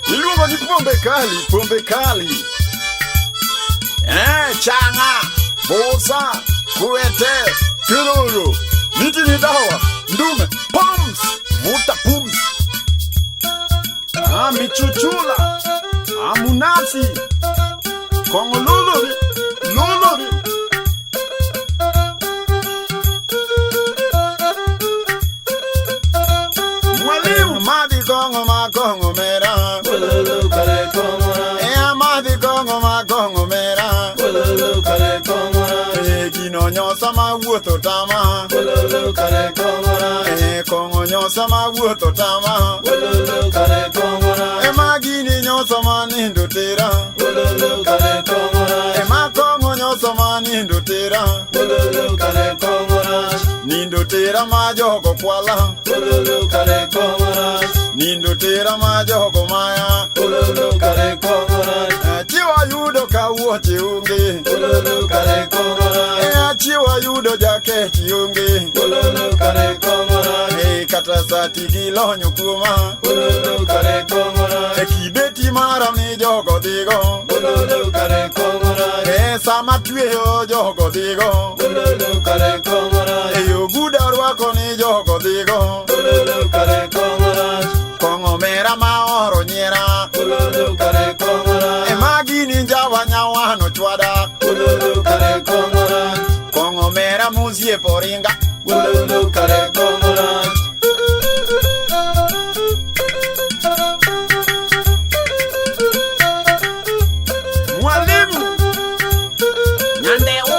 Iluongo ni pombe kali, pombe kali. Eh, chang'a, busa, kuete, kiruru, miti ni dawa, ndume, pums, vuta pums. Ah, michuchula, amunasi, kongoluluri, luluri. Mwalimu madhi kongo makongo mera. Ololo kare kongora. E madhi kongo makongo mera. Ololo kare kongora. E gino nyosa ma wuotho tama. Ololo kare kongora. E kongo nyosa ma wuotho tama. Ololo kare kongora. E ma gini nyosa ma nindo tera. Ololo kare kongora. E ma kongo nyosa ma nindo tera. Ololo kare kongora. Nindo tera ma jogo kwala. Ololo kare kongora. Nindo tera ma jogo maya. Ololo kare kongora. Chiwa yudo ka wuoche onge. Ololo kare kongora. E chiwa yudo jaket onge. Ololo kare kongora. E kata sati gi lonyo kuoma. Ololo kare kongora. E kibeti mara ni jogo dhigo. Ololo kare kongora. E sama tweyo jogo dhigo. Ololo kare kongora. E oguda rwako ni jogo dhigo. Ololo kare kongora. Kong'o mera ma oro nyiera. Ololo kare kongora. E magi ni njawa nyawano chwada. Ololo kare kongora. Kong'o mera mosiepo ringa. Ololo kare kongora. Mwalimu Nyandewo.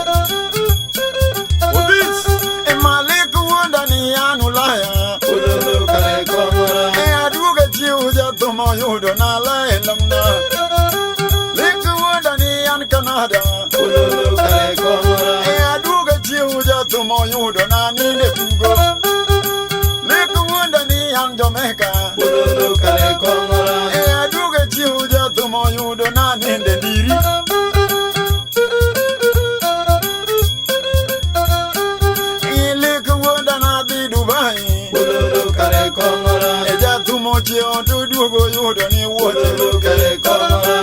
Obis. E malik wuonda ni an Ulaya. Ololo kare kongora. E aduogo chiew jathum oyudo nala e long'na. Lek wuonda ni an Canada. Ololo kare kongora. E aduogo chiew jathum oyudo na ninde bugo. Lek wuonda ni an Jamaica. Ololo kare kongora. E aduogo chiew jathum oyudo na ninde ndiri. Lek wuonda nadhi Dubai. Ololo kare kongora. E jathum ochiewo to duogo yudo ni wuoche. Ololo kare kongora.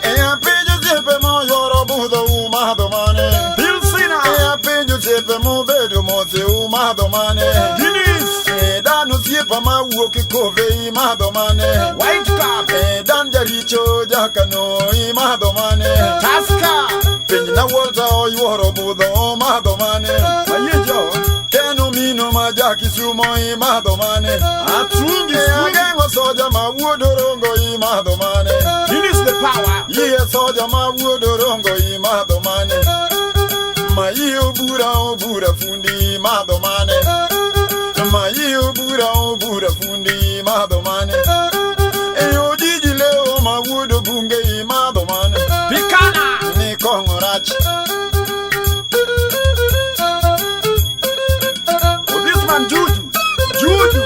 E apenjo osiepe moyoro budho umadho mane. Pilsina. E apenjo osiepe mobedo mose umadho mane. Guinness. E dan osiepa mawuok kove imadho mane. White Cup. E dan jaricho jakano imadho mane. Tusker. Penj na Walter oyuoro budho omadho mane. Mayie jawa. Keno mino ma jakisumo imadho mane. Atungi. E ageng'o soja ma wuod Orongo imadho mane. Guinness the power. Iye soja ma wuod Orongo imadho mane. Ma iye obura obura fundi imadho mane. Ma iye obura obura fundi imadho mane. E ojiji leo ma wuod Obunge imadho mane. Pikana. Ni kong'o rach. Oh, this man Juju. Juju.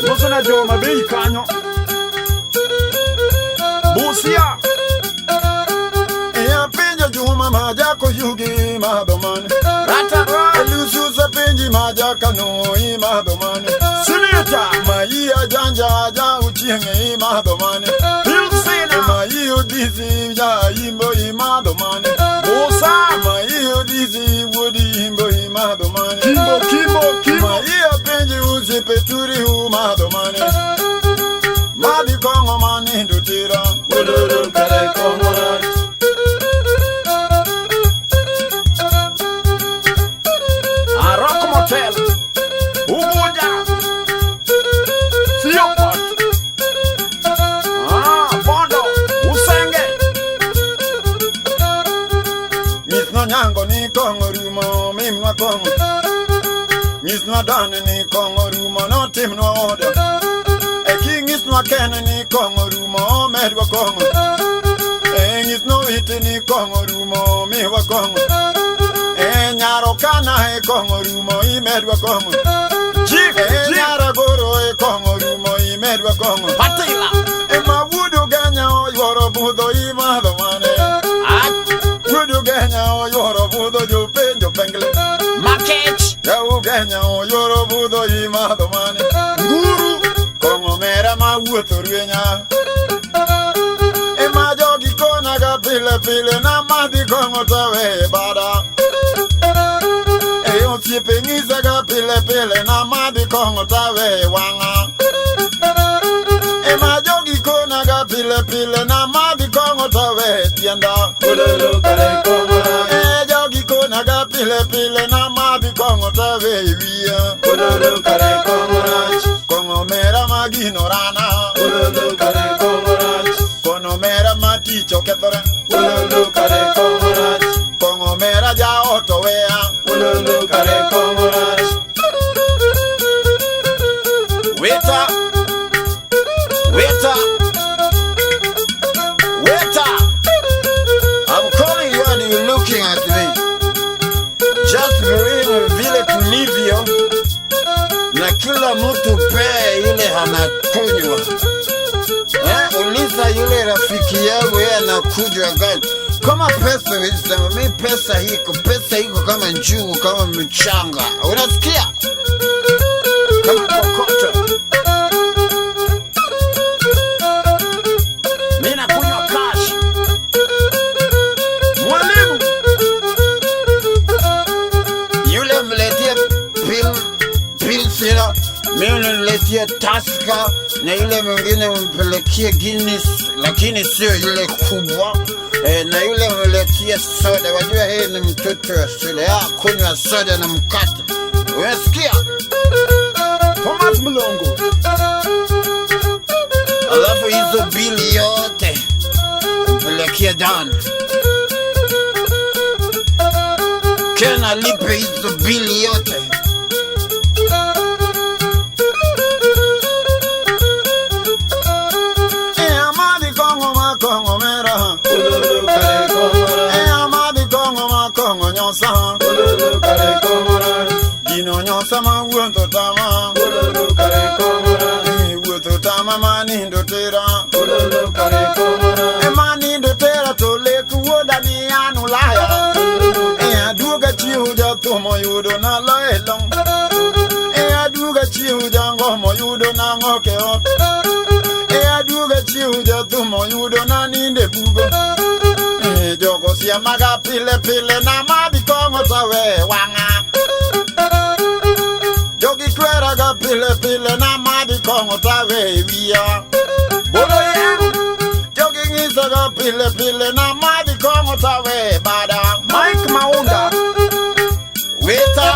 Mosona joma bei kanyo. Busia. E apenjo Juma ma jako yugi imadho mane. Rata. Elususa penji ma jakano imadho mane. Senator. Ma iya janja ja uchieng' imadho mane. Pilsina. Ma iyo disi ja imbo imadho mane. Busa. Ma iyo disi wuod imbo imadho mane. Kimbo, Kimbo, Kimbo. Ma iya penji osiepe turi umadho mane. Madhi kong'o manindo tera. Ololo kare kongora. A Rock Motel. Ugunja. Siokot. Ah, Bondo. Usenge. Nyisnwa nyango ni kong'o rumo mimnwa kong'o. Nyisnwa dane ni kong'o rumo notimnwa oda. E king'isnwa kene ni kong'o rumo omedwa kong'o. E nyisnwa wite ni kong'o rumo miwa kong'o. E nyaro kana e kong'o rumo imedwa kong'o. Chief. E Chief. nyara goro e kong'o rumo imedwa kong'o. Patila. E ma wuod Ugenya oyuoro budho imadho mane. Ah, Wuod Ugenya oyuoro budho jopenjo pengle. Kenya oyoro budho imadho mane. Nguru kong'o mera ma wuotho rwenya. Ema jogi konaga pile pile na madhi kong'o tawe bada. E osiepe ng'isaga pile pile na madhi kong'o tawe wang'a. Ema jogi konaga pile pile na madhi kong'o tawe tienda. Ololo kare kong'o rach. E jogi konaga pile pile na madhi kong'o tawe wiya. Ololo kare kong'o rach. Kong'o mera ma gino rana. Ololo kare kong'o rach. Kong'o mera ma tich okethore. Ololo kare kong'o rach. Kong'o mera jaot oweya. Ololo kare kong'o rach. Waiter, waiter, waiter. I'm calling you and you're looking at me. Just bring vile tulivyo na kila mtu pee ile anakunywa. Eh, uliza yule rafiki yangu yeye anakunywa gani? Kama pesa sema mi pesa iko kama njugu, kama mchanga. Unasikia? Kama kokoto. Mi nakunywa cash. Mwalimu yule mletie pilsner, mimi niletie Tusker na yule mwingine mpelekie Guinness, lakini sio yule kubwa. E, na yule mletie soda. Wajua hii ni mtoto wa shule, kunywa soda na mkate. Unasikia? Thomas Mlongo. Alafu hizo bili yote mpelekie Dan. Ken alipe hizo bili yote. E amadhi kong'o ma kong'o mera. Ololo kare kong'o E rach. amadhi kong'o ma kong'o nyosa. Ololo kare kong'o rach. Gino nyosa ma wuotho tama. Ololo kare kong'o rach. E wuotho tama ma nindo tera. Ololo kare kong'o rach. E ma nindo tera to lek wuoda ni an Ulaya. E aduoga chiew jathum oyudo na loe long. E aduoga chiew jangom oyudo na ng'ok e ot. E aduoga chiew jathum oyudo na ninde bugo. E jogo siemaga pile pile na madhi kong'o tawe wang'a. Jogi kweraga pile pile na madhi kong'o tawe wiya. Bolo yangu. Jogi ng'isaga pile pile na madhi kong'o tawe bada. Mike Maunda. Waiter,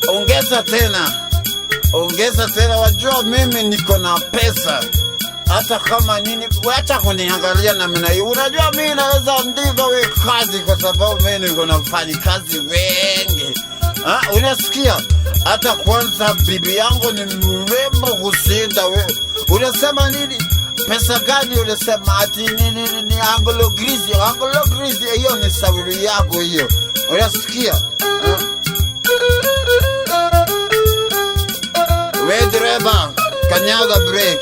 ongeza tena, ongeza tena. Wajua mimi niko na pesa, hata kama nini, wacha kuniangalia namna hiyo. Unajua mimi naweza andika we kazi, kwa sababu mimi niko na wafanyikazi wengi. Ha, unasikia? Hata kwanza bibi yangu ni mrembo kushinda wewe. Unasema nini? Pesa gani unasema ati ni Anglo Greasy? Anglo Greasy hiyo ni sauri yako hiyo. Unasikia? Ha? We dereva, kanyaga brake.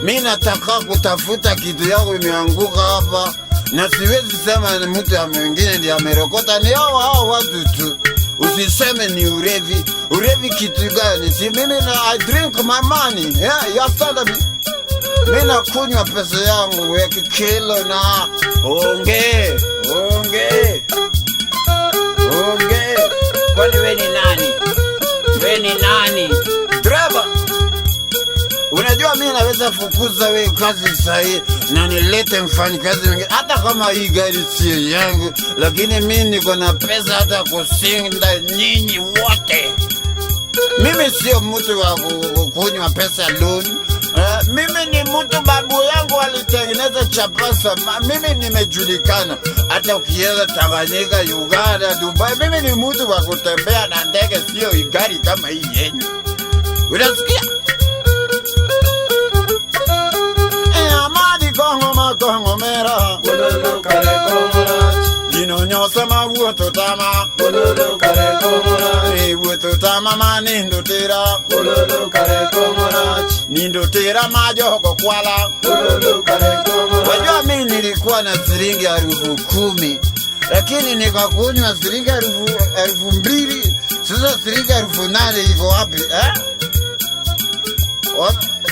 Mi nataka kutafuta kitu yangu imeanguka hapa, na siwezi sema ni mtu ya mwingine ndiye amerokota, ni hao hao watu tu. Usiseme ni urevi. Urevi kitu gani? Si mimi na I drink my money. Yeah, you understand me? Mi nakunywa pesa yangu weke kilo na onge onge onge. Kwani we ni nani? We ni nani? Driver, unajua mi naweza fukuza we kazi sahi na nilete mfanyikazi mwingine, hata kama hii gari sio yangu, lakini mi niko na pesa hata kushinda nyinyi wote. Mimi sio mtu wa kunywa pesa loan. Mimi ni mtu babu yangu alitengeneza chapasa. Mimi nimejulikana hata ukienda Tanganyika, Uganda, Dubai. Mimi ni mtu wa kutembea na ndege, sio gari kama hii yenyu. Unasikia? E amadhi kong'o ma kong'o mera. Ololo kare kong'o rach. Gino nyosa ma wuotho tama. Ololo kare kong'o rach. E wuotho tama ma nindo tera. Ololo kare kong'o rach. Nindo tera ma jogo kwala. Ololo kare kong'o rach. Wajua mimi nilikuwa na shilingi 10,000 lakini nikakunywa shilingi 2,000. Sasa shilingi 8,000 iko wapi eh?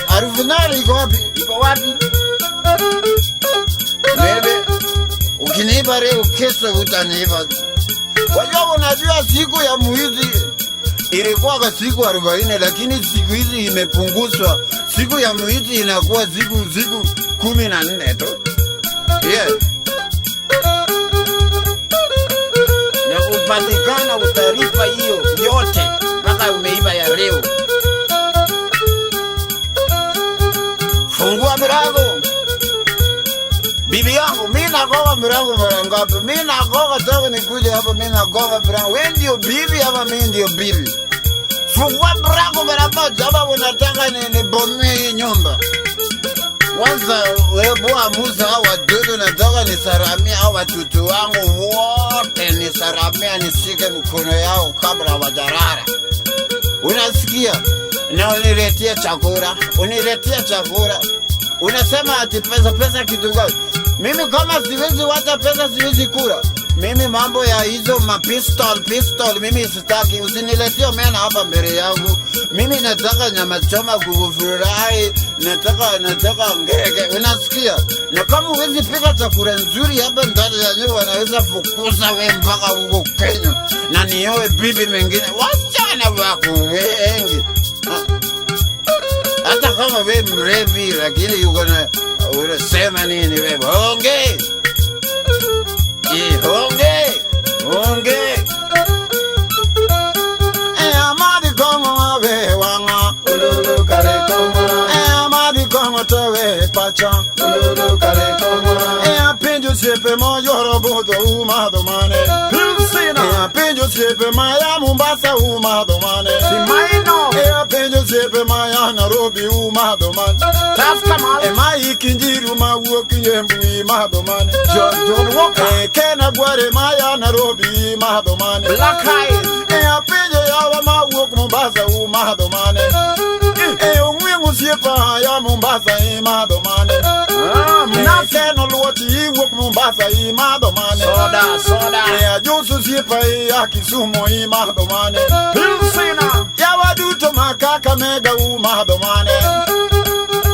8,000 iko wapi? Iko wapi? Bebe, ukiniiba leo, kesho utaniiba. Wajua, unajua siku ya mwizi ilikuwa kwa siku 40, lakini siku hizi imepunguzwa. Siku ya mwizi inakuwa siku 14 tu. Yeah. Na upatikana utarifa hiyo yote mpaka umeiba ya leo. Fungua milango. Bibi yangu, mi nagonga milango mara ngapi? Mi nagonga tangu nikuje hapa, mi nagonga milango. Wewe ndio bibi ama mi ndio bibi? Fungua mlango mara moja, ama unataka nibomee hii nyumba? Kwanza wewe bwa Musa, hao watoto nataka nisaramie, hao watoto wangu wote nisaramie, nishike mikono yao kabla hawajalala. Unasikia? Na uniletie chakula, uniletie chakula. Unasema ati pesa, pesa kitu gani? Mimi kama siwezi wacha pesa, siwezi kula. Mimi mambo ya hizo mapistol pistol mimi sitaki. Usiniletie mena hapa mbele yangu. Mimi nataka nyama choma, kukufurahi, nataka ngege. Unasikia? Na kama huwezi pika chakula nzuri hapa ndani ya nyumba, wanaweza fukuza we mpaka huko Kenya na nioe bibi mengine. Wasichana wako wengi. Hata kama we mrevi, lakini yuko na unasema nini we? Onge. Onge. Onge. Eh, amadi kongo awe wanga. Ololo kare kongora. Eh, amadi kongo tewe pacha. Ololo kare kongora. Eh, apenjo osiepe moyoro budho umadho mane. Pilsina. Eh, apenjo osiepe maya Mombasa umadho mane. Simaino. Eh, apenjo osiepe maya Nairobi umadho mane. Tusker Malt. Eh, maiki Njiru mawuok Embu imadho mane. John Walker. Eh, Ken Gware maya Nairobi imadho mane. Black Eyes. Eh, apenjo yawa mawuok Mombasa umadho mane. Eh, ong'weng' osiepa ya Mombasa imadho mane. Ah, Mnafi Ken Oluoch iwuok Mombasa imadho mane. Soda, soda. Eh, Ajoso osiepa ya Kisumu imadho mane. Pilsina. Yawa duto ma Kakamega umadho mane.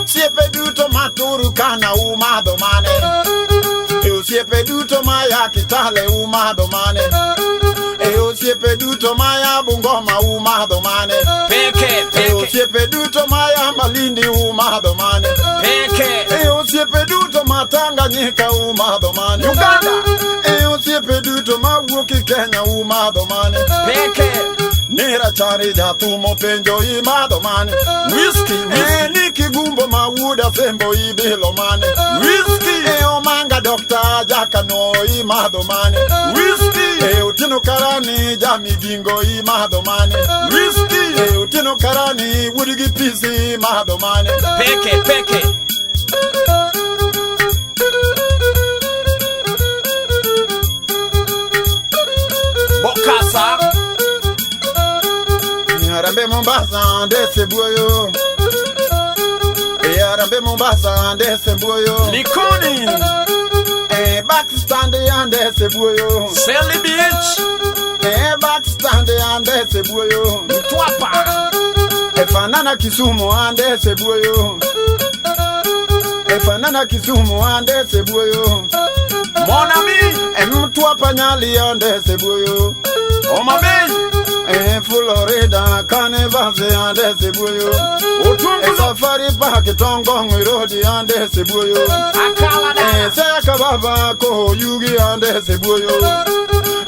Osiepe duto ma Turkana umadho mane. E osiepe duto ma ya Kitale umadho mane. E osiepe duto ma ya Bungoma umadho mane. Peke, E peke, osiepe duto ma ya Malindi umadho mane. peke. E osiepe duto ma Tanganyika umadho mane. Uganda. E osiepe duto ma wuok Kenya umadho mane. Peke. Nira chari jatumo penjo imadho mane. Whisky, whisky. E Niki Gumbo ma wuoda Sembo ibilo mane. Whisky. E Omanga Dokta Jakano imadho mane. Whisky. E Otieno Karani Jamigingo imadho mane. Whisky. E Otieno Karani wuod gi Pisi imadho mane. Peke, peke. Bokasa. Harambe Mombasa ndese buoyo. E Harambe Mombasa ndese buoyo. Likoni. E backstand ya ndese buoyo. Sally Beach. E backstand ya ndese buoyo. Mtwapa. E fanana Kisumu andese buoyo. E fanana Kisumu andese buoyo. Monami. E Mtwapa Nyali andese buoyo. Homa Bay. E Florida Carnival andese buoyo. E Otungulo. Safari Park Tongong Road andese buoyo. Akala E Dala. Seka Baba ko Yugi andese buoyo.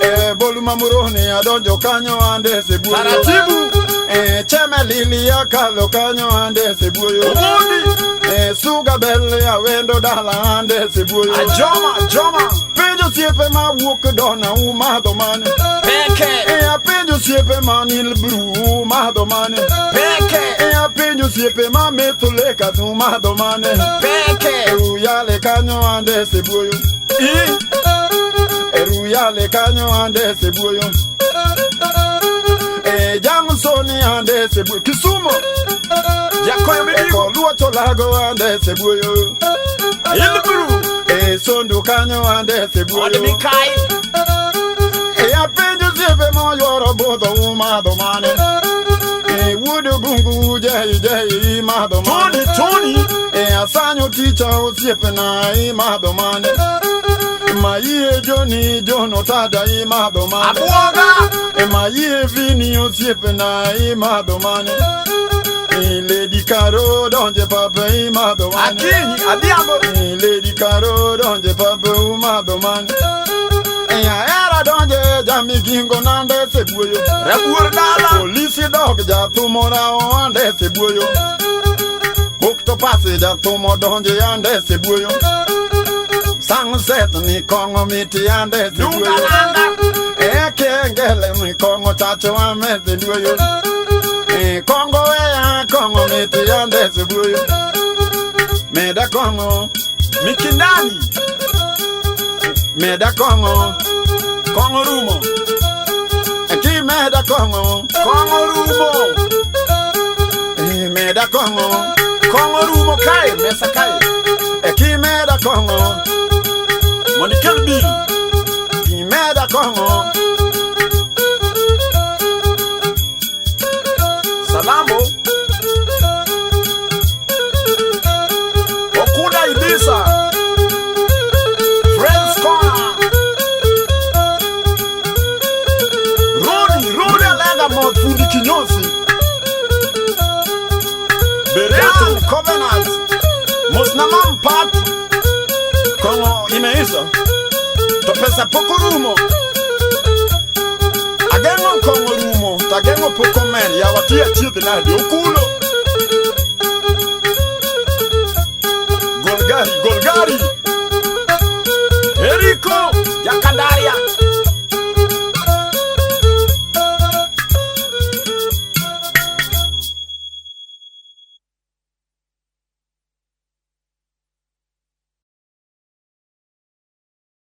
E Boluma Muroni adonjo kanyo andese buoyo. Taratibu. E Cheme Lili akalo kanyo andese buoyo. Omondi. E Suga Belle awendo dala andese buoyo. Ajoma, Joma. Penjo osiepe ma wuok dona umadho mane. Peke, E apenjo osiepe ma Nil Bru umadho mane. peke, E apenjo osiepe ma Metho Lakers umadho mane. peke. Eruyale kanyo andese buoyo. Eruyale kanyo andese buoyo. E Jangsoni andese buoyo. Kisumu. Jakoyo Midigo. Eko Luocho Lago andese buoyo. Ilburu. E Sondu kanyo andese Od buoyo. Mikai. E apenjo osiepe moyuoro budho umadho madho mane. E wuod bungu jei jei madho mane. Tony, Tony. E asanyo ticha osiepena imadho mane. Ma yie Joni John otada imadho mane. Abuoga. E ma yie Vini osiepena imadho mane. E Lady Caro donje papa imadho mane. Akinyi, Adhiambo. E Lady Caro donje papa umadho mane. E ahera donje jamigingo nande sebuoyo. Rabuor dala. Polisi dok jathumo rao ande sebuoyo. Octopus jathumo donje ande sebuoyo. Sunset ni kong'o miti ande Dunga sebuoyo. nanga. E kengele ni kong'o chacho ame sebuoyo. E kong'o weya kong'o miti ande sebuoyo. Meda kong'o, Mikindani. meda kong'o, Kong'o rumo. e kimeda kong'o, Kong'o rumo. e meda kong'o, Kong'o rumo kae, mesa kae. e kimeda kong'o. Mondo ikel bill. Kimeda kong'o. Salambo. Okunda Ibisa. Friends Corner. Roni, Roni Alenga Moth Fundi Kinyosi. Bereto Covenant. Mosnamam Pat. Kong'o imeisha. To pesa pok orumo. Ageng'o kong'o rumo, to ageng'o pok omer. Yawa ti achiedh nade okulo.